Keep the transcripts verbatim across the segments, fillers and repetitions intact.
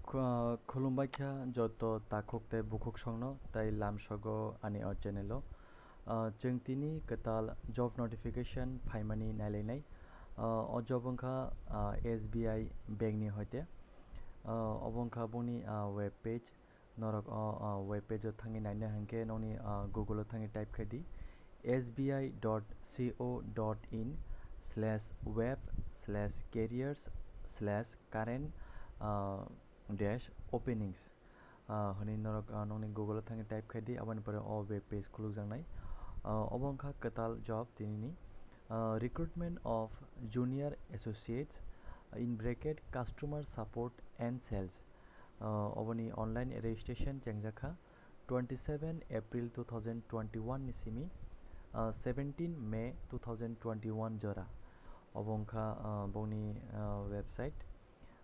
Khu-, khulumbai kha joto takhuk tei bukhuk songno tei lamsogo ani o channel o. Ah, chwng tini kwtal job notification phaimani nailainai. Ah, o job wngkha, ah, S B I bank ni hoite. Ah, obo wngkha boni, ah, web page. Norok o, ah, web page o thangwi naina hinkhe nokni, ah, Google o thangwi type khai di, S B I dot co dot in slash web slash careers slash current, ah, dash openings. Ah, hwnwi norok, ah, nokni Google o thangwi type khai di, aboni pore o web page khulukjaknai. Ah, obo wngkha kwtal job tinini. Ah, recruitment of junior associates, in bracket customer support and sales. Ah, oboni online registration chengjak kha twenty seven April two thousand twenty one ni simi, ah, seventeen May two thousand twenty one jora. Obo wngkha, ah, bongni, ah, website.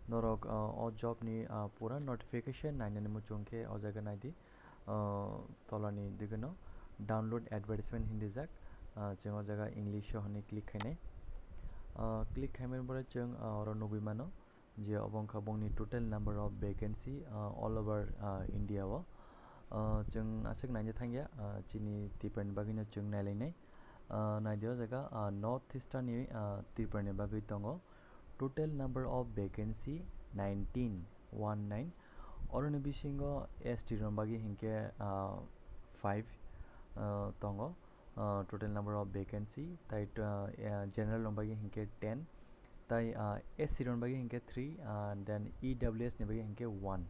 Norok, ah, o job ni, ah, pura notification nainani muchung khe o jaga nai di. Ah, tolani digino download advertisement hinwi rijak. Ah, chwng o jaga English o hwnwi click khainai. Ah, click khaimani pore chwng, ah, oro nugwi mano je obo wngkha bongni total number of vacancy, ah, all over, ah, India o. Ah, chwng aswk naina thangya, ah, chini Tripura ni bagwino chwng nailainai. Ah, naidi o jaga, ah, North Eastern ni, ah, Tripura ni bagwi tongo. Total number of vacancy nineteen, one nine. Oroni bisingo S T rok bagwi hinkhe, ah, five, ah, tongo. Ah, total number of vacancy, tai, ah, eh, general rok bagwi hinkhe ten, tai, ah, S C rok bagwi hinkhe three, ah, then E W S ni bagwi hinkhe one.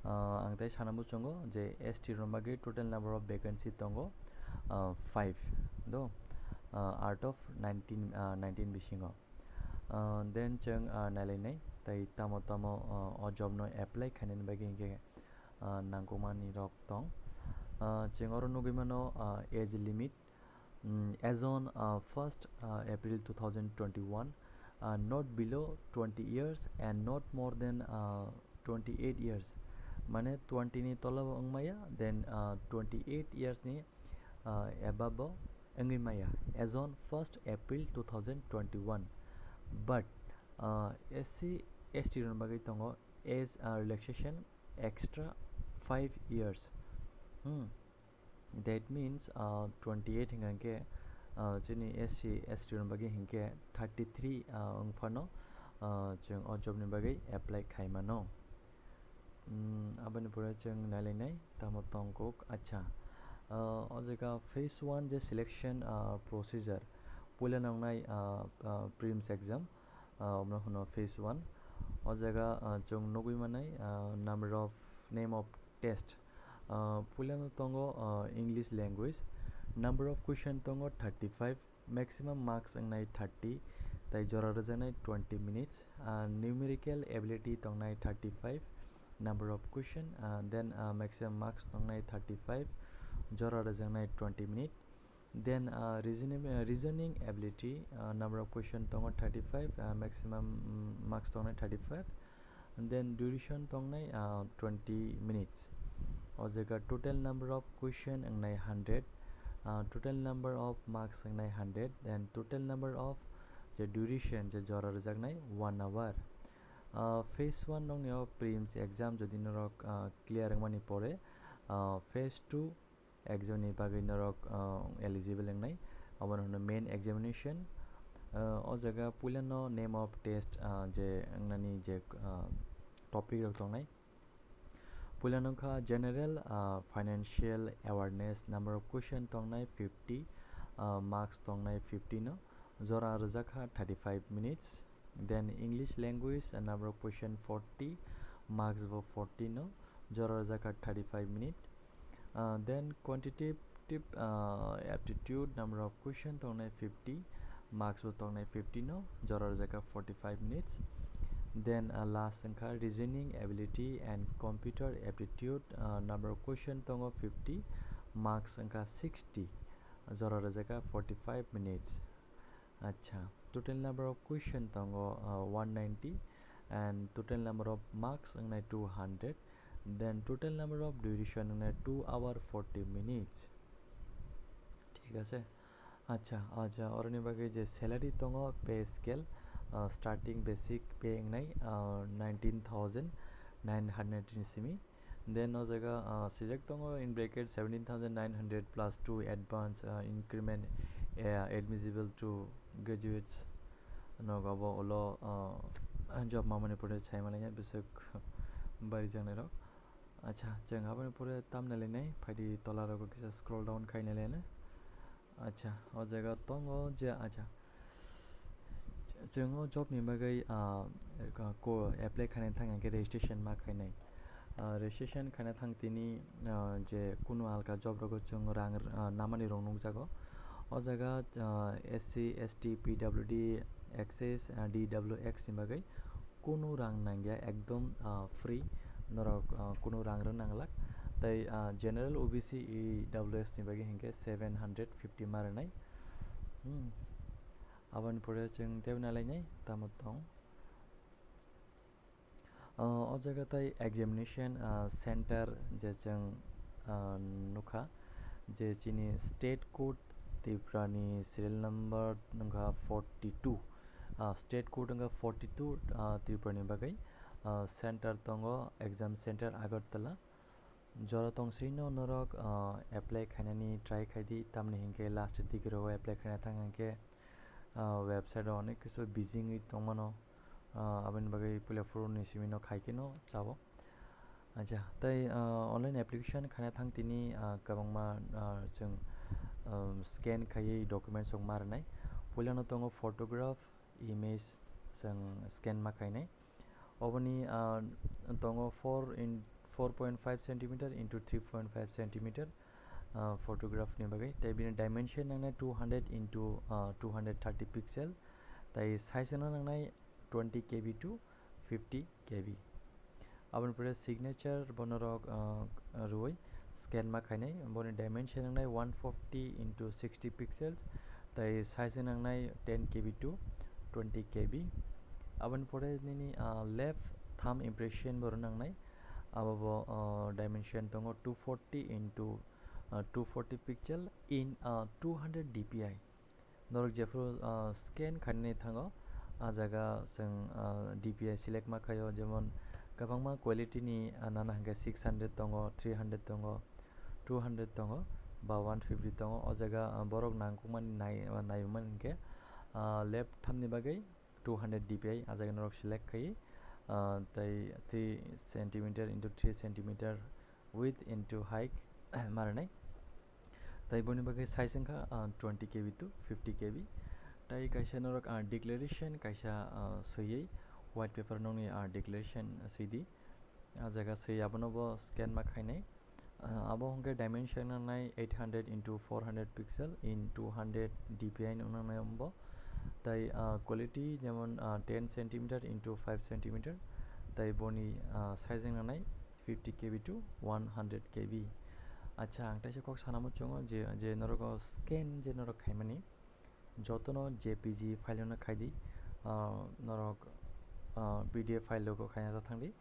Ah, ang tai sana muchungo je S T rok bagwi total number of vacancy tongo, ah, five do, ah, out of nineteen, ah, nineteen bisingo. Ah, then chwng, ah, nailainai tai tamo tamo, ah, o job no apply khainani bagwi hinkhe, ah, nangkukmani rok tong. Ah, chwng oro nugwi mano, ah, age limit, mm, as on, ah, first, ah, April two thousand twenty one, ah, not below twenty years and not more than, ah, twenty eight years, mane twenty ni tola bo wngmaya, then, ah, twenty eight years ni, ah, above bo wngwi maya as on first April two thousand twenty one. But, ah, S C S T rok bagwi tongo age, ah, relaxation extra five years. Hmm. That means, ah, twenty eight hinkhe, ah, chini S C S T rok bagwi hinkhe thirty three, ah, wngphano, ah, chwng o job ni bagwi apply khaimano. Hmm, aboni pore chwng nailainai tamo tongkuk. Acha, ah, o jaga phase one je selection, ah, procedure, puila nangnai, ah, ah, prelims exam, ah, omo hwno phase one. O jaga, ah, chwng nugwi manai, ah, number of, name of test. Ah, puilano tongo, ah, English language. Number of question tongo thirty five, maximum marks wngnai thirty, tai jora rwjaknai twenty minutes. Ah, numerical ability tongnai thirty five, number of question, ah, then, ah, maximum marks tongnai thirty five, jora rwjaknai twenty minute. Then, ah, reasoning, ah, reasoning ability, ah, number of question tongo thirty five, ah, maximum, mm, marks tongnai thirty five. And then duration tongnai, ah, twenty minutes. O jaga total number of question wngnai hundred, ah, total number of marks wngnai hundred, then total number of je duration, je jora rwjaknai one hour. Ah, phase one nokni o prelims exam jodi norok, ah, clear wngmani pore, ah, phase two exam ni bagwi norok, ah, eligible wngnai, abono hwno main examination. Ah, o jaga puilano name of test, ah, je wngnani je, ah, topic rok tongnai. Puilano wngkha general, ah, financial awareness, number of question tongnai fifty, ah, marks tongnai fifty no, jora rwjakha thirty five minutes. Then English language, a number of question forty, marks bo forty no, jora rwjakha thirty five minute. Ah, then quantitative, ah, aptitude, number of question tongnai fifty, marks bo tongnai fifty no, jora rwjakha forty five minutes. Then, ah, last wngkha reasoning ability and computer aptitude, ah, number of question tongo fifty, marks wngkha sixty, jora rwjakha forty five minutes. Acha, total number of question tongo, uh, one ninety, and total number of marks wngnai two hundred, then total number of duration wngnai two hour forty minutes. Thik ase? Acha, acha, oroni bagwi je salary tongo, pay scale, uh, starting basic pay wngnai, uh, nineteen thousand, nine hundred ni simi. Then o jaga, ah, sijak tongo in bracket seventeen thousand nine hundred plus two advance, ah, increment, ah, admissible to graduates. Nogo abo ulo, ah, job mamani pore chai mani ya bisuk bari jang nai rok. Acha, chwng aboni pore tamni lainai, phaidi tola rogo kisa scroll down khai nai lainai. Acha, o jaga tongo je, acha. Ch-, chwng o job ni bagwi, ah, ko apply khaina thang hwnkhe registration ma khainai. Ah, registration khaina thang tini, ah, je kunu alka job rogo chwng rang, ah, namani rok nukjago. O jaga, ah, S C, S T, P W D, X S, ah, D W X ni bagwi kunu rang nangya, ekdom, ah, free, norok, ah, kunu rang rw nanglak. Tai, ah, general, O B C, E W S ni bagwi hinkhe seven hundred fifty ma rwnai. Hmm. Aboni pore chwng tebna lainai tamo tong. Ah, o jaga tai examination, ah, center je chwng, ah, nukha je chini state code Tripura ni serial number nungkha forty two. Ah, state code wngkha forty two, ah, Tripura ni bagwi. Ah, center tongo, exam center Agartala. Jora tong sino norok, ah, apply khainani try khai di, tamni hinkhe last degree o apply khaina thang hinkhe, ah, website o onek kisu busy wngwi tongmano. Ah, aboni bagwi puila phuru ni simi no khai khe no chao. Acha, tai, ah, online application khaina thang tini, ah, kwbangma, ah, chwng, um, scan khaiwi documents rok ma rwnai. Puila no tongo photograph, image chwng scan ma khainai. Oboni, ah, tongo four in, four point five centimeter into three point five centimeter, ah, photograph ni bagwi. Tai bini dimension nangnai two hundred into, ah, two hundred thirty pixel. Tai size no nangnai twenty K B to fifty K B. Aboni pore signature bo norok, ah, rwui scan ma khainai. Boni dimension nangnai one forty into sixty pixels, tai size nangnai ten K B to twenty K B. Aboni pore nini, ah, left thumb impression bo rw nangnai. Abo bo, ah, dimension tongo two forty into, ah, two forty pixel in, ah, two hundred D P I. Norok jephuru, ah, scan khainani thango, ah jaga chwng, ah, D P I select ma khaio, jemon kwbangma quality ni, ah, nana hwnkhe six hundred tongo, three hundred tongo, two hundred tongo, ba one fifty tongo. O jaga, ah, borok nangkukmani nai-, naiwi mani hwnkhe, ah, left thamni bagwi two hundred D P I, ah jaga norok select khai, ah, tei three centimeter into three centimeter width into height ma rwnai. Tai boni bagwi size wngkha, ah, twenty K B to fifty K B. Tai kaisa norok, ah, declaration kaisa, ah, swiwi white paper nokni, ah, declaration swidi. Ah jaga swi abono bo scan ma khainai. Ah, abo hwnkhe dimension nangnai eight hundred into four hundred pixel in two hundred D P I nung nangnai bo. Tai, ah, quality jemon, ah, ten centimeter into five centimeter. Tai boni, ah, sizing nangnai fifty K B to one hundred K B. Acha, ang taisa kok sana muchungo je, je norok scan je norok khaimani, jotono J P G file no khaidi, ah, norok, ah, P D F file logo khaina ta thangdi,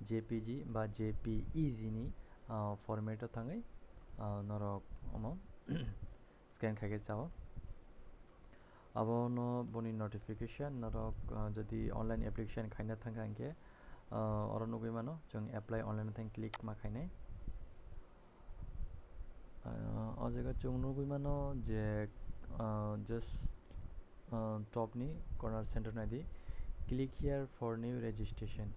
J P G ba J P E G ni, ah, format o thangwi, ah, norok omo scan khaikhe chao. Abono boni notification norok, ah, jodi online application khaina thangkha hinkhe, ah, oro nugwi mano, chwng apply online thang click ma khainai. Ah, o jaga chwng nugwi mano je, ah, just, ah, top ni corner center naidi, "Click here for new registration."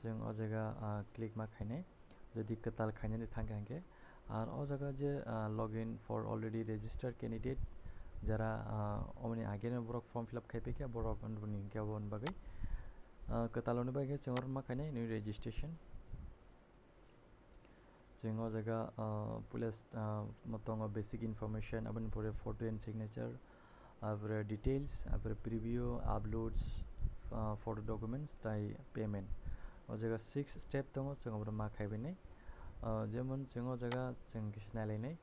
Chwng o jaga, ah, click ma khainai. Jodi kwtal khainani thangkha hinkhe, ar o jaga je, ah, "Login for already registered candidate", jara, ah, omoni ageno borok form fill up khai paikha, borok ni hinkhe aboni bagwi, ah, kwtal oni bagwi chwng oro ma khainai new registration. Chwng o jaga, ah, puila, ah, mo tongo basic information, aboni pore photo and signature, apore details, apore preview, uploads, ah, photo documents, tai payment. O jaga six step tongo, chwng aboro ma khaibainai. Ah, jemon chwng o jaga chwng kisa nailainai.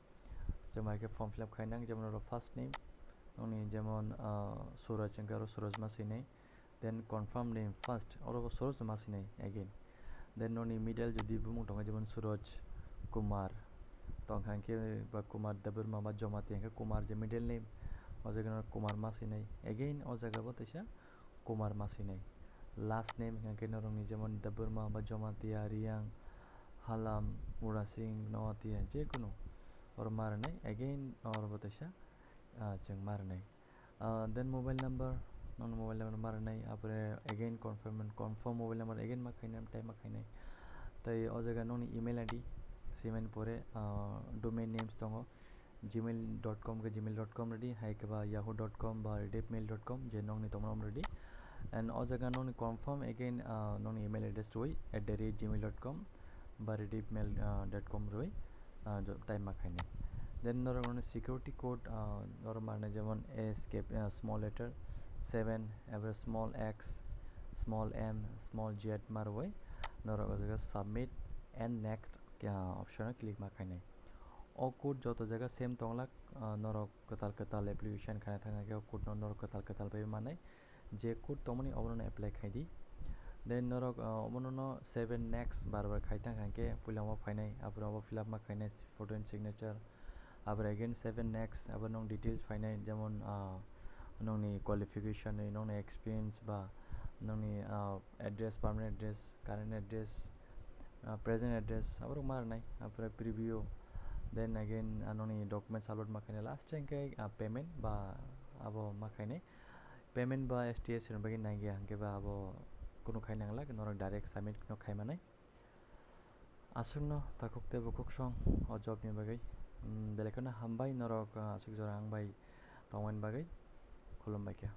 Chwng bai khe form fill up khainang, jemon oro first name, nokni jemon, ah, Suraj wngkha, oro Suraj ma swinai. Then confirm name first, oro bo Suraj ma swinai again. Then nokni middle jodi bumung tongo, jemon Suraj Kumar tongkha, hinkhe ba Kumar Debbarma ba Jamatia hinkhe Kumar je middle name, o jaga no Kumar ma swinai. Again o jaga bo teisa Kumar ma swinai. Last name hingkha khe norokni jemon Debbarma ba Jamatia, Reang, Halam, Murasing, Noatia, je kunu oro ma rwnai. Again oro bo teisa, ah, chwng ma rwnai. Ah, then mobile number, nokni mobile number ma rwnai, apore again confirm, confirm mobile number again ma khainai, type ma khainai. Tei o jaga nokni email I D, simani pore, ah, domain names tongo, gmail dot com khe gmail dot com rwdi, hai khe ba yahoo dot com ba rediffmail dot com, je nokni tongmani rwdi. And o jaga nokni confirm again, ah, nokni email address rwui at the rate gmail dot com ba rediffmail, ah, dot com rwui, ah, jo-, type ma khainai. Then norok nokni security code, ah, norok ma rwnai jemon S cap, ah, small letter seven, ever small x, small m, small z ma rwui norok o jaga submit and next, ah, option o click ma khainai. O code joto jaga same tonglak, ah, norok kwtal kwtal application khaina thangna khe o code no norok kwtal kwtal bai manai. Je code tongmani obono apply khai di. Then norok, ah, obono no seven next bar bar khai thang khe puila omo phainai, apore obo fill up ma khainai, photo and signature, apore again seven next, abo nong details phainai, jemon, ah, nongni qualification, nongni experience ba nongni, ah, address, permanent address, current address, ah, present address, aborok ma rwnai, apore preview, then again, ah, nongni documents upload ma khainai, last hingkhe, ah, payment ba abo ma khainai. Payment ba S T S ni bagwi nangya, hingkhe ba abo kunu khai nanglak, norok direct submit no khai manai. Aswkno takhuk tei bukhuk song o job ni bagwi, mm, belai kheno hambai norok, ah, aswk jora ang bai tongmani bagwi. Khulumbai khe.